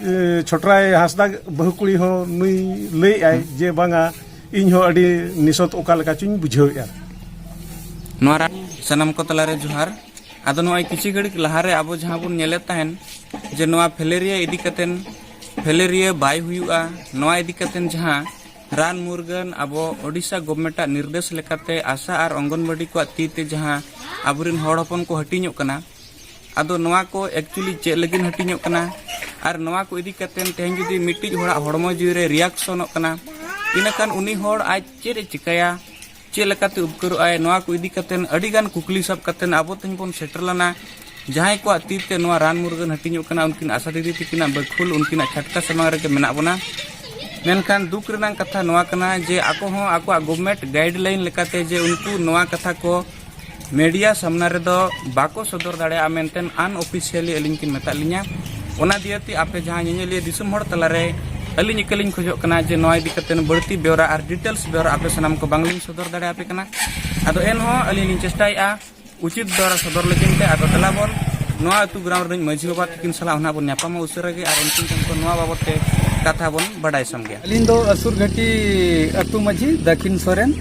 ᱮ, ᱪᱷᱚᱴᱨᱟᱭ ᱦᱟᱸᱥᱫᱟ ᱵᱟᱹᱦᱩ ᱠᱩᱲᱤ ᱦᱚᱸ ᱱᱩᱭ ᱞᱟᱹᱭᱮᱫᱼᱟᱭ ᱦᱩᱸ᱾ ᱡᱮ ᱵᱟᱝᱟ, ᱤᱧ ᱦᱚᱸ ᱟᱹᱰᱤ ᱱᱤᱥᱚᱛ ᱚᱠᱟ ᱞᱮᱠᱟ ᱪᱚᱧ ᱵᱩᱡᱷᱟᱹᱣᱮᱫᱼᱟ᱾ ᱱᱚᱣᱟ ᱨᱟᱱ ᱥᱟᱱᱟᱢ ᱠᱚ ᱛᱟᱞᱟᱨᱮ ᱡᱚᱦᱟᱨ᱾ ᱟᱫᱚ ᱱᱚᱜᱼᱚᱭ ᱠᱤᱪᱷᱩ ᱜᱷᱟᱹᱲᱤᱡ ᱞᱟᱦᱟᱨᱮ ᱟᱵᱚ ᱡᱟᱦᱟᱸ ᱵᱚᱱ ᱧᱮᱞᱮᱫ ᱛᱟᱦᱮᱱ ᱡᱮ ᱱᱚᱣᱟ ᱯᱷᱮᱞᱮᱨᱤᱭᱟ ᱤᱫᱤ ᱠᱟᱛᱮᱱ, ᱯᱷᱮᱞᱮᱨᱤᱭᱟ ᱵᱟᱭ ᱦᱩᱭᱩᱜᱼᱟ, ᱱᱚᱣᱟ ᱤᱫᱤ ᱠᱟᱛᱮᱱ ᱡᱟᱦᱟᱸ ᱨᱟᱱ ᱢᱩᱨᱜᱟᱹᱱ ᱟᱵᱚ ᱳᱰᱤᱥᱟ ᱜᱚᱵᱷᱢᱮᱱᱴ ᱟᱜ ᱱᱤᱨᱫᱮᱥ ᱞᱮᱠᱟᱛᱮ ᱟᱥᱟ ᱟᱨ ᱚᱝᱜᱚᱱᱵᱟᱲᱤ ᱠᱚᱣᱟᱜ ᱛᱤ ᱛᱮ ᱡᱟᱦᱟᱸ ᱟᱵᱚᱨᱮᱱ ᱦᱚᱲ ᱦᱚᱯᱚᱱ ᱠᱚ ᱦᱟᱹᱴᱤᱧᱚᱜ ᱠᱟᱱᱟ, ᱟᱫᱚ ᱱᱚᱣᱟ ᱠᱚ ᱮᱠᱪᱩᱭᱮᱞᱤ ᱪᱮᱫ ᱞᱟᱹᱜᱤᱫ ᱦᱟᱹᱴᱤᱧᱚᱜ ᱠᱟᱱᱟ ᱟᱨ ᱱᱚᱣᱟ ᱠᱚ ᱤᱫᱤ ᱠᱟᱛᱮ ᱛᱮᱦᱮᱧ ᱡᱩᱫᱤ ᱢᱤᱫᱴᱤᱡ ᱦᱚᱲᱟᱜ ᱦᱚᱲᱢᱚ ᱡᱤᱣᱤ ᱨᱮ ᱨᱤᱭᱟᱠᱥᱚᱱᱚᱜ ᱠᱟᱱᱟ, ᱤᱱᱟᱹᱠᱷᱟᱱ ᱩᱱᱤ ᱦᱚᱲ ᱟᱡ ᱪᱮᱫ ᱮ ᱪᱤᱠᱟᱹᱭᱟ, ᱪᱮᱫ ᱞᱮᱠᱟᱛᱮ ᱩᱯᱠᱟᱹᱨᱚᱜ ᱟᱭ, ᱱᱚᱣᱟ ᱠᱚ ᱤᱫᱤ ᱠᱟᱛᱮ ᱟᱹᱰᱤ ᱜᱟᱱ ᱠᱩᱠᱞᱤ ᱥᱟᱵ ᱠᱟᱛᱮ ᱟᱵᱚ ᱛᱮᱦᱮᱧ ᱵᱚᱱ ᱥᱮᱴᱮᱨ ᱞᱮᱱᱟ᱾ ᱡᱟᱦᱟᱸᱭ ᱠᱚᱣᱟᱜ ᱛᱤ ᱛᱮ ᱱᱚᱣᱟ ᱨᱟᱱ ᱢᱩᱨᱜᱟᱹᱱ ᱦᱟᱹᱴᱤᱧᱚᱜ ᱠᱟᱱᱟ, ᱩᱱᱠᱤᱱ ᱟᱥᱟ ᱫᱤᱫᱤ ᱛᱤᱠᱤᱱᱟᱜ ᱵᱟᱹᱠᱷᱩᱞ, ᱩᱱᱠᱤᱱᱟᱜ ᱪᱷᱟᱴᱠᱟ ᱥᱟᱢᱟᱝ ᱨᱮᱜᱮ ᱢᱮᱱᱟᱜ ᱵᱚᱱᱟ᱾ ᱢᱮᱱᱠᱷᱟᱱ ᱫᱩᱠ ᱨᱮᱱᱟᱜ ᱠᱟᱛᱷᱟ ᱱᱚᱣᱟ ᱠᱟᱱᱟ ᱡᱮ ᱟᱠᱚ ᱦᱚᱸ ᱟᱠᱚᱣᱟᱜ ᱜᱚᱵᱷᱢᱮᱱᱴ ᱜᱟᱭᱤᱰ ᱞᱟᱭᱤᱱ ᱞᱮᱠᱟᱛᱮ ᱡᱮ ᱩᱱᱠᱩ ᱱᱚᱣᱟ ᱠᱟᱛᱷᱟ ᱠᱚ ᱢᱤᱰᱤᱭᱟ ᱥᱟᱢᱱᱟ ᱨᱮᱫᱚ ᱵᱟᱠᱚ ᱥᱚᱫᱚᱨ ᱫᱟᱲᱮᱭᱟᱜᱼᱟ ᱢᱮᱱᱛᱮ ᱟᱱᱚᱯᱷᱤᱥᱤᱭᱟᱞᱤ ᱟᱹᱞᱤᱧ ᱠᱤᱱ ᱢᱮᱛᱟᱫ ᱞᱤᱧᱟ᱾ ᱚᱱᱟ ᱫᱤᱭᱮ ᱛᱮ ᱟᱯᱮ ᱡᱟᱦᱟᱸ ᱧᱮᱧᱮᱞᱤᱭᱟᱹ ᱫᱤᱥᱚᱢ ᱦᱚᱲ ᱛᱟᱞᱟᱨᱮ ᱟᱹᱞᱤᱧ ᱤᱠᱟᱹ ᱞᱤᱧ ᱠᱷᱚᱡᱚᱜ ᱠᱟᱱᱟ ᱡᱮ ᱱᱚᱣᱟ ᱤᱫᱤ ᱠᱟᱛᱮ ᱵᱟᱹᱲᱛᱤ ᱵᱮᱣᱨᱟ ᱟᱨ ᱰᱤᱴᱮᱞᱥ ᱵᱮᱣᱨᱟ ᱟᱯᱮ ᱥᱟᱱᱟᱢ ᱠᱚ ᱵᱟᱝᱞᱤᱧ ᱥᱚᱫᱚᱨ ᱫᱟᱲᱮᱭᱟᱯᱮ ᱠᱟᱱᱟ᱾ ᱟᱫᱚ ᱮᱱᱦᱚᱸ ᱟᱹᱞᱤᱧ ᱞᱤᱧ ᱪᱮᱥᱴᱟᱭᱮᱫᱼᱟ ᱩᱪᱤᱛ ᱫᱚᱨᱟ ᱥᱚᱫᱚᱨ ᱞᱟᱹᱜᱤᱫ ᱛᱮ᱾ ᱟᱫᱚ ᱫᱮᱞᱟ ᱵᱚᱱ ᱱᱚᱣᱟ ᱟᱹᱛᱩ ᱜᱨᱟᱢ ᱨᱮᱱ ᱢᱟᱹᱡᱷᱤ ᱵᱟᱵᱟ ᱛᱟᱹᱠᱤᱱ ᱥᱟᱞᱟᱜ ᱦᱚᱸ ᱱᱟᱦᱟᱜ ᱵᱚᱱ ᱧᱟᱯᱟᱢᱟ ᱩᱥᱟᱹᱨᱟ ᱜᱮ ᱟᱨ ᱩᱱᱠᱤᱱ ᱴᱷᱮᱱ ᱠᱷᱚᱱ ᱱᱚᱣᱟ ᱵᱟᱵᱚᱫ ᱛᱮ ᱠᱟᱛᱷᱟ ᱵᱚᱱ ᱵᱟᱰᱟᱭ ᱥᱟᱢ ᱜᱮᱭᱟ᱾ ᱟᱹᱞᱤᱧ ᱫᱚ ᱟᱹᱥᱩᱨ ᱜᱷᱟᱹᱴᱤ ᱟᱹᱛᱩ ᱢᱟᱹᱡᱷᱤ ᱫᱟᱹᱠᱷᱤᱱ ᱥᱚᱨᱮᱱ᱾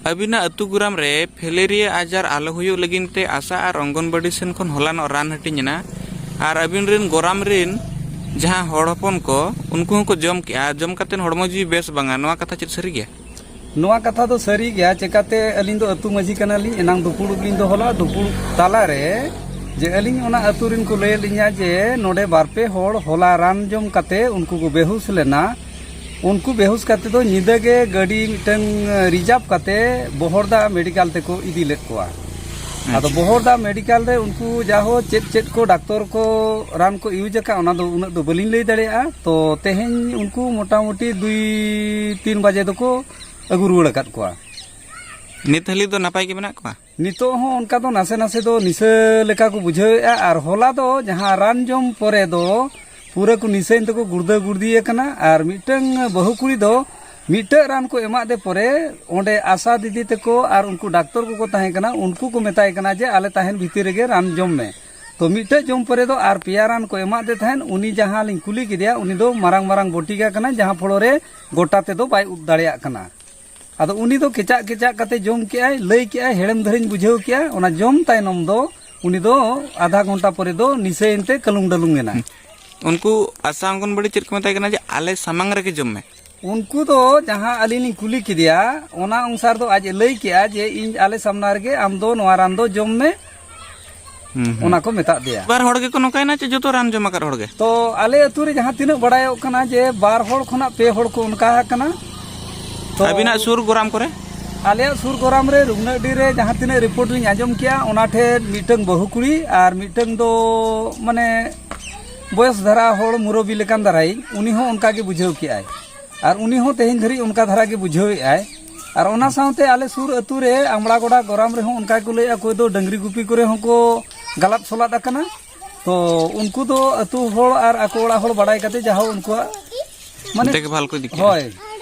ᱟᱹᱵᱤᱱᱟᱜ ᱟᱹᱛᱩ ᱜᱨᱟᱢ ᱨᱮ ᱯᱷᱮᱞᱮᱨᱤᱭᱟ ᱟᱡᱟᱨ ᱟᱞᱚ ᱦᱩᱭᱩᱜ ᱞᱟᱹᱜᱤᱫ ᱛᱮ ᱟᱥᱟ ᱟᱨ ᱚᱝᱜᱚᱱᱵᱟᱲᱤ ᱥᱮᱱ ᱠᱷᱚᱱ ᱦᱚᱞᱟᱱᱚᱜ ᱨᱟᱱ ᱦᱟᱹᱴᱤᱧ ᱮᱱᱟ ᱟᱨ ᱟᱹᱵᱤᱱ ᱨᱮᱱ ᱜᱚᱨᱟᱢ ᱨᱮᱱ ᱡᱟᱦᱟᱸ ᱦᱚᱲ ᱦᱚᱯᱚᱱ ᱠᱚ ᱩᱱᱠᱩ ᱦᱚᱸᱠᱚ ᱡᱚᱢ ᱠᱮᱜᱼᱟ, ᱡᱚᱢ ᱠᱟᱛᱮ ᱦᱚᱲᱢᱚ ᱡᱤᱣᱤ ᱵᱮᱥ ᱵᱟᱝᱟ, ᱱᱚᱣᱟ ᱠᱟᱛᱷᱟ ᱪᱮᱫ ᱥᱟᱹᱨᱤ ᱜᱮᱭᱟ? ᱱᱚᱣᱟ ᱠᱟᱛᱷᱟ ᱫᱚ ᱥᱟᱹᱨᱤ ᱜᱮᱭᱟ᱾ ᱪᱮᱠᱟᱛᱮ ᱟᱹᱞᱤᱧ ᱫᱚ ᱟᱹᱛᱩ ᱢᱟᱹᱡᱷᱤ ᱠᱟᱱᱟᱞᱤᱧ, ᱮᱱᱟᱝ ᱫᱩᱯᱩᱲᱩᱵ ᱞᱤᱧ ᱫᱚᱦᱚ ᱞᱮᱫᱼᱟ᱾ ᱫᱩᱯᱩᱲᱩᱵ ᱛᱟᱞᱟᱨᱮ ᱡᱮ ᱟᱹᱞᱤᱧ ᱚᱱᱟ ᱟᱹᱛᱩ ᱨᱮᱱ ᱠᱚ ᱞᱟᱹᱭᱟᱫ ᱞᱤᱧᱟ ᱡᱮ ᱱᱚᱰᱮ ᱵᱟᱨ ᱯᱮ ᱦᱚᱲ ᱦᱚᱞᱟ ᱨᱟᱱ ᱡᱚᱢ ᱠᱟᱛᱮ ᱩᱱᱠᱩ ᱠᱚ ᱵᱮᱦᱩᱥ ᱞᱮᱱᱟ᱾ ᱩᱱᱠᱩ ᱵᱮᱦᱩᱥ ᱠᱟᱛᱮ ᱫᱚ ᱧᱤᱫᱟᱹ ᱜᱮ ᱜᱟᱹᱰᱤ ᱢᱤᱫᱴᱟᱝ ᱨᱤᱡᱟᱨᱵᱷ ᱠᱟᱛᱮ ᱵᱚᱦᱚᱨᱫᱟ ᱢᱮᱰᱤᱠᱮᱞ ᱛᱮᱠᱚ ᱤᱫᱤ ᱞᱮᱫ ᱠᱚᱣᱟ᱾ ᱟᱫᱚ ᱟᱪᱪᱷᱟ᱾ ᱵᱚᱦᱚᱨᱫᱟ ᱢᱮᱰᱤᱠᱮᱞ ᱨᱮ ᱩᱱᱠᱩ ᱡᱟᱦᱳ ᱪᱮᱫ ᱪᱮᱫ ᱠᱚ ᱰᱟᱠᱛᱚᱨ ᱠᱚ ᱨᱟᱱ ᱠᱚ ᱤᱭᱩᱡᱽ ᱟᱠᱟᱫ, ᱚᱱᱟ ᱫᱚ ᱩᱱᱟᱹᱜ ᱫᱚ ᱵᱟᱹᱞᱤᱧ ᱞᱟᱹᱭ ᱫᱟᱲᱮᱭᱟᱜᱼᱟ᱾ ᱛᱚ ᱛᱮᱦᱮᱧ ᱩᱱᱠᱩ ᱢᱚᱴᱟᱢᱩᱴᱤ ᱫᱩᱭ ᱛᱤᱱ ᱵᱟᱡᱮ ᱫᱚᱠᱚ ᱟᱹᱜᱩ ᱨᱩᱣᱟᱹᱲ ᱟᱠᱟᱫ ᱠᱚᱣᱟ᱾ ᱱᱤᱛ ᱦᱟᱹᱞᱤ ᱫᱚ ᱱᱟᱯᱟᱭ ᱜᱮ ᱢᱮᱱᱟᱜ ᱠᱚᱣᱟ? ᱱᱤᱛᱚᱜ ᱦᱚᱸ ᱚᱱᱠᱟ ᱫᱚ ᱱᱟᱥᱮ ᱱᱟᱥᱮ ᱫᱚ ᱱᱤᱥᱟᱹ ᱞᱮᱠᱟ ᱠᱚ ᱵᱩᱡᱷᱟᱹᱣᱮᱫᱼᱟ᱾ ᱟᱨ ᱦᱚᱞᱟ ᱫᱚ ᱡᱟᱦᱟᱸ ᱨᱟᱱ ᱡᱚᱢ ᱯᱚᱨᱮ ᱫᱚ ᱯᱩᱨᱟᱹ ᱠᱚ ᱱᱤᱥᱟᱹᱭᱮᱱ ᱛᱮᱠᱚ ᱜᱩᱲᱫᱟᱹ ᱜᱩᱲᱫᱤ ᱟᱠᱟᱱᱟ᱾ ᱟᱨ ᱢᱤᱫᱴᱟᱝ ᱵᱟᱹᱦᱩ ᱠᱩᱲᱤ ᱫᱚ ᱢᱤᱫᱴᱟᱝ ᱨᱟᱱ ᱠᱚ ᱮᱢᱟᱫᱮ ᱯᱚᱨᱮ ᱚᱸᱰᱮ ᱟᱥᱟ ᱫᱤᱫᱤ ᱛᱟᱠᱚ ᱟᱨ ᱩᱱᱠᱩ ᱰᱟᱠᱛᱚᱨ ᱠᱚᱠᱚ ᱛᱟᱦᱮᱸ ᱠᱟᱱᱟ, ᱩᱱᱠᱩ ᱠᱚ ᱢᱮᱛᱟᱭ ᱠᱟᱱᱟ ᱡᱮ ᱟᱞᱮ ᱛᱟᱦᱮᱱ ᱵᱷᱤᱛᱤᱨ ᱨᱮᱜᱮ ᱨᱟᱱ ᱡᱚᱢ ᱢᱮ᱾ ᱛᱚ ᱢᱤᱫᱴᱟᱝ ᱡᱚᱢ ᱯᱚᱨᱮ ᱫᱚ ᱟᱨ ᱯᱮᱭᱟ ᱨᱟᱱ ᱠᱚ ᱮᱢᱟᱫᱮ ᱛᱟᱦᱮᱸᱫ᱾ ᱩᱱᱤ ᱡᱟᱦᱟᱸ ᱞᱤᱧ ᱠᱩᱞᱤ ᱠᱮᱫᱮᱭᱟ, ᱩᱱᱤ ᱫᱚ ᱢᱟᱨᱟᱝ ᱢᱟᱨᱟᱝ ᱵᱚᱴᱤᱠᱟ ᱠᱟᱱᱟᱭ, ᱡᱟᱦᱟᱸ ᱯᱷᱚᱲᱚ ᱨᱮ ᱜᱚᱴᱟ ᱛᱮᱫᱚ ᱵᱟᱭ ᱩᱵ ᱫᱟᱲᱮᱭᱟᱜ ᱠᱟᱱᱟ᱾ ᱟᱫᱚ ᱩᱱᱤ ᱫᱚ ᱠᱮᱪᱟᱜ ᱠᱮᱪᱟᱜ ᱠᱟᱛᱮ ᱡᱚᱢ ᱠᱮᱜᱼᱟᱭ, ᱞᱟᱹᱭ ᱠᱮᱜᱼᱟᱭ, ᱦᱮᱲᱮᱢ ᱫᱷᱟᱨᱟᱧ ᱵᱩᱡᱷᱟᱹᱣ ᱠᱮᱜᱼᱟ᱾ ᱚᱱᱟ ᱡᱚᱢ ᱛᱟᱭᱱᱚᱢ ᱫᱚ ᱩᱱᱤ ᱫᱚ ᱟᱫᱷᱟ ᱜᱷᱚᱱᱴᱟ ᱯᱚᱨᱮ ᱫᱚ ᱱᱤᱥᱟᱹᱭᱮᱱ ᱛᱮ ᱠᱟᱹᱞᱩᱝ ᱰᱟᱹᱞᱩᱝ ᱮᱱᱟᱭ᱾ ᱩᱱᱠᱩ ᱟᱥᱟ ᱚᱝᱜᱚᱱᱵᱟᱲᱤ ᱪᱮᱫ ᱠᱚ ᱢᱮᱛᱟᱭ ᱠᱟᱱᱟ ᱡᱮ ᱟᱞᱮ ᱥᱟᱢᱟᱝ ᱨᱮᱜᱮ ᱡᱚᱢ ᱢᱮ? ᱩᱱᱠᱩ ᱫᱚ ᱡᱟᱦᱟᱸ ᱟᱹᱞᱤᱧ ᱞᱤᱧ ᱠᱩᱞᱤ ᱠᱮᱫᱮᱭᱟ, ᱚᱱᱟ ᱚᱱᱩᱥᱟᱨ ᱫᱚ ᱟᱡ ᱮ ᱞᱟᱹᱭ ᱠᱮᱜᱼᱟ ᱡᱮ ᱤᱧ ᱟᱞᱮ ᱥᱟᱢᱱᱟ ᱨᱮᱜᱮ ᱟᱢ ᱫᱚ ᱱᱚᱣᱟ ᱨᱟᱱ ᱫᱚ ᱡᱚᱢ ᱢᱮ, ᱦᱩᱸ, ᱦᱩᱸ᱾ ᱚᱱᱟ ᱠᱚ ᱢᱮᱛᱟᱜ ᱫᱮᱭᱟ᱾ ᱵᱟᱨ ᱦᱚᱲ ᱜᱮᱠᱚ ᱱᱚᱝᱠᱟᱭᱮᱱᱟ ᱪᱮ ᱡᱚᱛᱚ ᱨᱟᱱ ᱡᱚᱢ ᱟᱠᱟᱫ ᱦᱚᱲ ᱜᱮ? ᱛᱚ ᱟᱞᱮ ᱟᱹᱛᱩ ᱨᱮ ᱡᱟᱦᱟᱸ ᱛᱤᱱᱟᱹᱜ ᱵᱟᱲᱟᱭᱚᱜ ᱠᱟᱱᱟ ᱡᱮ ᱵᱟᱨ ᱦᱚᱲ ᱠᱷᱚᱱᱟᱜ ᱯᱮ ᱦᱚᱲ ᱠᱚ ᱚᱱᱠᱟ ᱟᱠᱟᱱᱟ᱾ ᱛᱚ ᱟᱹᱵᱤᱱᱟᱜ ᱥᱩᱨ ᱜᱚᱨᱟᱢ ᱠᱚᱨᱮ? ᱟᱞᱮᱭᱟᱜ ᱥᱩᱨ ᱜᱚᱨᱟᱢ ᱨᱮ ᱨᱩᱜᱽᱱᱟᱹᱰᱤ ᱨᱮ ᱡᱟᱦᱟᱸ ᱛᱤᱱᱟᱹᱜ ᱨᱤᱯᱳᱨᱴ ᱞᱤᱧ ᱟᱸᱡᱚᱢ ᱠᱮᱜᱼᱟ, ᱚᱱᱟ ᱴᱷᱮᱱ ᱢᱤᱫᱴᱟᱝ ᱵᱟᱹᱦᱩ ᱠᱩᱲᱤ ᱟᱨ ᱢᱤᱫᱴᱟᱝ ᱫᱚ ᱢᱟᱱᱮ ᱵᱚᱭᱚᱥ ᱫᱷᱟᱨᱟ ᱦᱚᱲ ᱢᱩᱨᱚᱵᱤ ᱞᱮᱠᱟᱱ ᱫᱷᱟᱨᱟᱭᱤᱡ, ᱩᱱᱤ ᱦᱚᱸ ᱚᱱᱠᱟ ᱜᱮ ᱵᱩᱡᱷᱟᱹᱣ ᱠᱮᱜᱼᱟᱭ᱾ ᱟᱨ ᱩᱱᱤ ᱦᱚᱸ ᱛᱮᱦᱮᱧ ᱫᱷᱟᱹᱨᱤᱡ ᱚᱱᱠᱟ ᱫᱷᱟᱨᱟ ᱜᱮ ᱵᱩᱡᱷᱟᱹᱣᱮᱫᱼᱟᱭ᱾ ᱟᱨ ᱚᱱᱟ ᱥᱟᱶᱛᱮ ᱟᱞᱮ ᱥᱩᱨ ᱟᱹᱛᱩ ᱨᱮ ᱟᱢᱲᱟᱜᱚᱰᱟ ᱜᱚᱨᱟᱢ ᱨᱮᱦᱚᱸ ᱚᱱᱠᱟ ᱜᱮᱠᱚ ᱞᱟᱹᱭᱮᱫᱼᱟ, ᱚᱠᱚᱭ ᱫᱚ ᱰᱟᱹᱝᱨᱤ ᱜᱩᱯᱤ ᱠᱚᱨᱮ ᱦᱚᱸᱠᱚ ᱜᱟᱞᱟᱛ ᱥᱚᱞᱟᱫ ᱟᱠᱟᱱᱟ᱾ ᱛᱚ ᱩᱱᱠᱩ ᱫᱚ ᱟᱹᱛᱩ ᱦᱚᱲ ᱟᱨ ᱟᱠᱚ ᱚᱲᱟᱜ ᱦᱚᱲ ᱵᱟᱲᱟᱭ ᱠᱟᱛᱮ ᱡᱟᱦᱳ ᱩᱱᱠᱩᱣᱟᱜ ᱢᱟᱱᱮ ᱫᱮᱠᱷᱵᱷᱟᱞ ᱠᱚ ᱤᱫᱤ ᱠᱮᱜᱼᱟ᱾ ᱦᱳᱭ᱾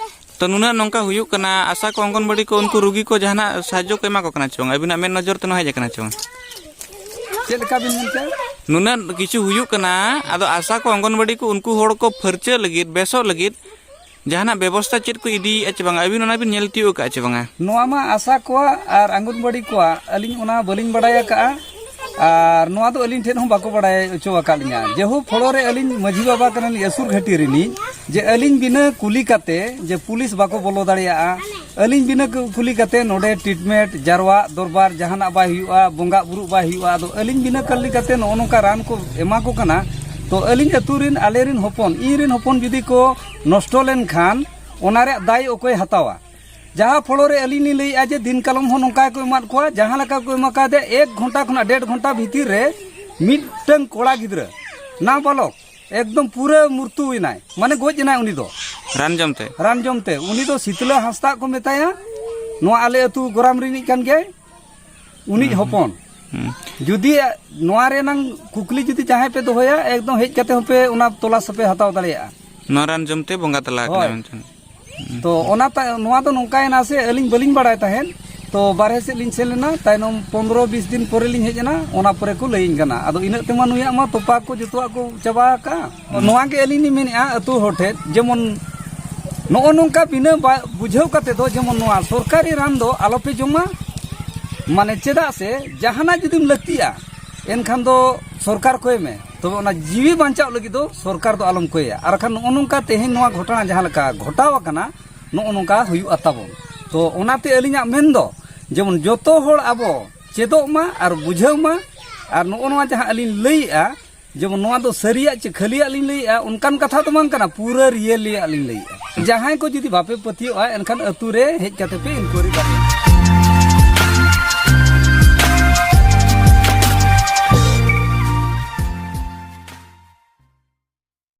ᱛᱚ ᱱᱩᱱᱟᱹᱜ ᱱᱚᱝᱠᱟ ᱦᱩᱭᱩᱜ ᱠᱟᱱᱟ, ᱟᱥᱟ ᱠᱚ, ᱚᱝᱜᱚᱱᱵᱟᱲᱤ ᱠᱚ ᱩᱱᱠᱩ ᱨᱩᱜᱤ ᱠᱚ ᱡᱟᱦᱟᱱᱟᱜ ᱥᱟᱦᱟᱡᱽᱡᱚ ᱠᱚ ᱮᱢᱟ ᱠᱚ ᱠᱟᱱᱟ ᱪᱮ ᱵᱟᱝ? ᱟᱹᱵᱤᱱᱟᱜ ᱢᱮᱫ ᱱᱚᱡᱚᱨ ᱛᱮ ᱱᱚᱣᱟ ᱦᱮᱡ ᱟᱠᱟᱱᱟ ᱪᱮ ᱵᱟᱝ? ᱪᱮᱫ ᱞᱮᱠᱟ ᱵᱤᱱ ᱢᱮᱱ ᱠᱮᱜᱼᱟ? ᱱᱩᱱᱟᱹᱜ ᱠᱤᱪᱷᱩ ᱦᱩᱭᱩᱜ ᱠᱟᱱᱟ, ᱟᱫᱚ ᱟᱥᱟ ᱠᱚ, ᱚᱝᱜᱚᱱᱵᱟᱲᱤ ᱠᱚ ᱩᱱᱠᱩ ᱦᱚᱲ ᱠᱚ ᱯᱷᱟᱹᱨᱪᱟᱹ ᱞᱟᱹᱜᱤᱫ, ᱵᱮᱥᱚᱜ ᱞᱟᱹᱜᱤᱫ ᱡᱟᱦᱟᱱᱟᱜ ᱵᱮᱵᱚᱥᱛᱷᱟ ᱪᱮᱫ ᱠᱚ ᱤᱫᱤᱭᱮᱫᱼᱟ ᱪᱮ ᱵᱟᱝᱟ? ᱟᱹᱵᱤᱱ ᱚᱱᱟ ᱵᱤᱱ ᱧᱮᱞ ᱛᱤᱭᱳᱜ ᱟᱠᱟᱫᱼᱟ ᱪᱮ ᱵᱟᱝᱟ? ᱱᱚᱣᱟ ᱢᱟ ᱟᱥᱟ ᱠᱚᱣᱟᱜ ᱟᱨ ᱚᱝᱜᱚᱱᱵᱟᱲᱤ ᱠᱚᱣᱟᱜ, ᱟᱹᱞᱤᱧ ᱚᱱᱟ ᱵᱟᱹᱞᱤᱧ ᱵᱟᱲᱟᱭ ᱟᱠᱟᱫᱼᱟ᱾ ᱟᱨ ᱱᱚᱣᱟ ᱫᱚ ᱟᱹᱞᱤᱧ ᱴᱷᱮᱱ ᱦᱚᱸ ᱵᱟᱠᱚ ᱵᱟᱲᱟᱭ ᱦᱚᱪᱚ ᱟᱠᱟᱫ ᱞᱤᱧᱟ᱾ ᱡᱮᱦᱳᱠ, ᱯᱷᱚᱲᱚ ᱨᱮ ᱟᱹᱞᱤᱧ ᱢᱟᱹᱡᱷᱤ ᱵᱟᱵᱟ ᱠᱟᱱᱟᱞᱤᱧ ᱟᱹᱥᱩᱨ ᱜᱷᱟᱹᱴᱤ ᱨᱤᱱᱤᱡ, ᱡᱮ ᱟᱹᱞᱤᱧ ᱵᱤᱱᱟᱹ ᱠᱩᱞᱤ ᱠᱟᱛᱮ ᱡᱮ ᱯᱩᱞᱤᱥ ᱵᱟᱠᱚ ᱵᱚᱞᱚ ᱫᱟᱲᱮᱭᱟᱜᱼᱟ, ᱟᱹᱞᱤᱧ ᱵᱤᱱᱟᱹ ᱠᱩᱞᱤ ᱠᱟᱛᱮ ᱱᱚᱰᱮ ᱴᱨᱤᱴᱢᱮᱱᱴ, ᱡᱟᱨᱣᱟᱜ ᱫᱚᱨᱵᱟᱨ, ᱡᱟᱦᱟᱱᱟᱜ ᱵᱟᱭ ᱦᱩᱭᱩᱜᱼᱟ, ᱵᱚᱸᱜᱟ ᱵᱩᱨᱩᱜ ᱵᱟᱭ ᱦᱩᱭᱩᱜᱼᱟ, ᱟᱫᱚ ᱟᱹᱞᱤᱧ ᱵᱤᱱᱟᱹ ᱠᱩᱞᱤ ᱠᱟᱛᱮ ᱱᱚᱜᱼᱚ ᱱᱚᱝᱠᱟ ᱨᱟᱱ ᱠᱚ ᱮᱢᱟ ᱠᱚ ᱠᱟᱱᱟ᱾ ᱛᱚ ᱟᱹᱞᱤᱧ ᱟᱹᱛᱩ ᱨᱤᱱ, ᱟᱞᱮ ᱨᱤᱱ ᱦᱚᱯᱚᱱ, ᱤᱧ ᱨᱤᱱ ᱦᱚᱯᱚᱱ ᱡᱩᱫᱤ ᱠᱚ ᱱᱚᱥᱴᱚ ᱞᱮᱱᱠᱷᱟᱱ, ᱚᱱᱟ ᱨᱮᱭᱟᱜ ᱫᱟᱭ ᱚᱠᱚᱭ ᱦᱟᱛᱟᱣᱟ? ᱡᱟᱦᱟᱸ ᱯᱷᱚᱲᱚ ᱨᱮ ᱟᱹᱞᱤᱧ ᱞᱤᱧ ᱞᱟᱹᱭᱮᱫᱼᱟ ᱡᱮ ᱫᱤᱱ ᱠᱟᱞᱚᱢ ᱦᱚᱸ ᱱᱚᱝᱠᱟ ᱜᱮᱠᱚ ᱮᱢᱟᱫ ᱠᱚᱣᱟ, ᱡᱟᱦᱟᱸ ᱞᱮᱠᱟ ᱠᱚ ᱮᱢᱟ ᱠᱟᱫᱮᱭᱟ, ᱮᱠ ᱜᱷᱚᱱᱴᱟ ᱠᱷᱚᱱᱟᱜ ᱰᱮᱲ ᱜᱷᱚᱱᱴᱟ ᱵᱷᱤᱛᱤᱨ ᱨᱮ ᱢᱤᱫᱴᱟᱝ ᱠᱚᱲᱟ ᱜᱤᱫᱽᱨᱟᱹ, ᱱᱟᱵᱟᱞᱚᱠ, ᱮᱠᱫᱚᱢ ᱯᱩᱨᱟᱹ ᱢᱩᱨᱛᱩ ᱮᱱᱟᱭ, ᱢᱟᱱᱮ ᱜᱚᱡ ᱮᱱᱟᱭ ᱩᱱᱤ ᱫᱚ᱾ ᱨᱟᱱ ᱡᱚᱢ ᱛᱮ? ᱨᱟᱱ ᱡᱚᱢ ᱛᱮ᱾ ᱩᱱᱤ ᱫᱚ ᱥᱤᱛᱞᱟᱹ ᱦᱟᱸᱥᱫᱟᱜ ᱠᱚ ᱢᱮᱛᱟᱭᱟ, ᱱᱚᱣᱟ ᱟᱞᱮ ᱟᱹᱛᱩ ᱜᱚᱨᱟᱢ ᱨᱤᱱᱤᱡ ᱠᱟᱱ ᱜᱮᱭᱟᱭ, ᱩᱱᱤᱡ ᱦᱩᱸ, ᱦᱚᱯᱚᱱ᱾ ᱦᱩᱸ᱾ ᱡᱩᱫᱤ ᱱᱚᱣᱟ ᱨᱮᱱᱟᱝ ᱠᱩᱠᱞᱤ ᱡᱩᱫᱤ ᱡᱟᱦᱟᱸᱭ ᱯᱮ ᱫᱚᱦᱚᱭᱟ, ᱮᱠᱫᱚᱢ ᱦᱮᱡ ᱠᱟᱛᱮ ᱦᱚᱸᱯᱮ ᱚᱱᱟ ᱛᱚᱞᱟᱥ ᱦᱚᱸᱯᱮ ᱦᱟᱛᱟᱣ ᱫᱟᱲᱮᱭᱟᱜᱼᱟ᱾ ᱱᱚᱣᱟ ᱨᱟᱱ ᱡᱚᱢ ᱛᱮ ᱵᱚᱸᱜᱟ ᱛᱟᱞᱟ ᱟᱠᱟᱱᱟ ᱦᱳᱭ᱾ ᱢᱮᱱᱛᱮ᱾ ᱦᱩᱸ᱾ ᱛᱚ ᱚᱱᱟ ᱛᱟ-, ᱱᱚᱣᱟ ᱫᱚ ᱱᱚᱝᱠᱟᱭᱮᱱᱟ ᱥᱮ, ᱟᱹᱞᱤᱧ ᱵᱟᱹᱞᱤᱧ ᱵᱟᱲᱟᱭ ᱛᱟᱦᱮᱸᱫ᱾ ᱛᱚ ᱵᱟᱨᱦᱮ ᱥᱮᱫ ᱞᱤᱧ ᱥᱮᱱ ᱞᱮᱱᱟ, ᱛᱟᱭᱱᱚᱢ ᱯᱚᱱᱫᱽᱨᱚ ᱵᱤᱥ ᱫᱤᱱ ᱯᱚᱨᱮ ᱞᱤᱧ ᱦᱮᱡ ᱮᱱᱟ, ᱚᱱᱟ ᱯᱚᱨᱮ ᱠᱚ ᱞᱟᱹᱭᱟᱹᱧ ᱠᱟᱱᱟ᱾ ᱟᱫᱚ ᱤᱱᱟᱹᱜ ᱛᱮᱢᱟ ᱱᱩᱭᱟᱜ ᱢᱟ ᱛᱚᱯᱟ ᱠᱚ ᱡᱚᱛᱚᱣᱟᱜ ᱠᱚ ᱪᱟᱵᱟ ᱟᱠᱟᱜᱼᱟ᱾ ᱦᱩᱸ᱾ ᱱᱚᱣᱟ ᱜᱮ ᱟᱹᱞᱤᱧ ᱞᱤᱧ ᱢᱮᱱᱮᱫᱼᱟ ᱟᱹᱛᱩ ᱦᱚᱲ ᱴᱷᱮᱱ, ᱡᱮᱢᱚᱱ ᱱᱚᱜᱼᱚ ᱱᱚᱝᱠᱟ ᱵᱤᱱᱟᱹ ᱵᱟ-, ᱵᱩᱡᱷᱟᱹᱣ ᱠᱟᱛᱮ ᱫᱚ ᱡᱮᱢᱚᱱ ᱱᱚᱣᱟ ᱥᱚᱨᱠᱟᱨᱤ ᱨᱟᱱ ᱫᱚ ᱟᱞᱚᱯᱮ ᱡᱚᱢᱟ᱾ ᱢᱟᱱᱮ ᱪᱮᱫᱟᱜ ᱥᱮ ᱡᱟᱦᱟᱱᱟᱜ ᱡᱩᱫᱤᱢ ᱞᱟᱹᱠᱛᱤᱜᱼᱟ, ᱮᱱᱠᱷᱟᱱ ᱫᱚ ᱥᱚᱨᱠᱟᱨ ᱠᱚᱭ ᱢᱮ᱾ ᱛᱚᱵᱮ ᱚᱱᱟ ᱡᱤᱣᱤ ᱵᱟᱧᱪᱟᱣ ᱞᱟᱹᱜᱤᱫ ᱫᱚ ᱥᱚᱨᱠᱟᱨ ᱫᱚ ᱟᱞᱚᱢ ᱠᱚᱭᱟ᱾ ᱟᱨ ᱠᱷᱟᱱ ᱱᱚᱜᱼᱚ ᱱᱚᱝᱠᱟ ᱛᱮᱦᱮᱧ ᱱᱚᱣᱟ ᱜᱷᱚᱴᱚᱱᱟ ᱡᱟᱦᱟᱸ ᱞᱮᱠᱟ ᱜᱷᱚᱴᱟᱣ ᱟᱠᱟᱱᱟ, ᱱᱚᱜᱼᱚ ᱱᱚᱝᱠᱟ ᱦᱩᱭᱩᱜᱼᱟ ᱛᱟᱵᱚᱱ᱾ ᱛᱚ ᱚᱱᱟᱛᱮ ᱟᱹᱞᱤᱧᱟᱜ ᱢᱮᱱ ᱫᱚ, ᱡᱮᱢᱚᱱ ᱡᱚᱛᱚ ᱦᱚᱲ ᱟᱵᱚ ᱪᱮᱫᱚᱜ ᱢᱟ ᱟᱨ ᱵᱩᱡᱷᱟᱹᱣ ᱢᱟ᱾ ᱟᱨ ᱱᱚᱜᱼᱚ ᱱᱚᱣᱟ ᱡᱟᱦᱟᱸ ᱟᱹᱞᱤᱧ ᱞᱟᱹᱭᱮᱜᱼᱟ, ᱡᱮᱢᱚᱱ ᱱᱚᱣᱟ ᱫᱚ ᱥᱟᱹᱨᱤᱭᱟᱜ ᱪᱮ ᱠᱷᱟᱹᱞᱤᱭᱟᱜ ᱞᱤᱧ ᱞᱟᱹᱭᱮᱜᱼᱟ, ᱚᱱᱠᱟᱱ ᱠᱟᱛᱷᱟ ᱫᱚ ᱵᱟᱝ ᱠᱟᱱᱟ, ᱯᱩᱨᱟᱹ ᱨᱤᱭᱮᱞᱤᱭᱟᱜ ᱞᱤᱧ ᱞᱟᱹᱭᱮᱜᱼᱟ᱾ ᱡᱟᱦᱟᱸᱭ ᱠᱚ ᱡᱩᱫᱤ ᱵᱟᱯᱮ ᱯᱟᱹᱛᱭᱟᱹᱜᱼᱟ, ᱮᱱᱠᱷᱟᱱ ᱟᱹᱛᱩ ᱨᱮ ᱦᱮᱡ ᱠᱟᱛᱮ ᱯᱮ ᱤᱱᱠᱩᱭᱟᱨᱤ ᱫᱟᱲᱮᱭᱟᱜᱼᱟ᱾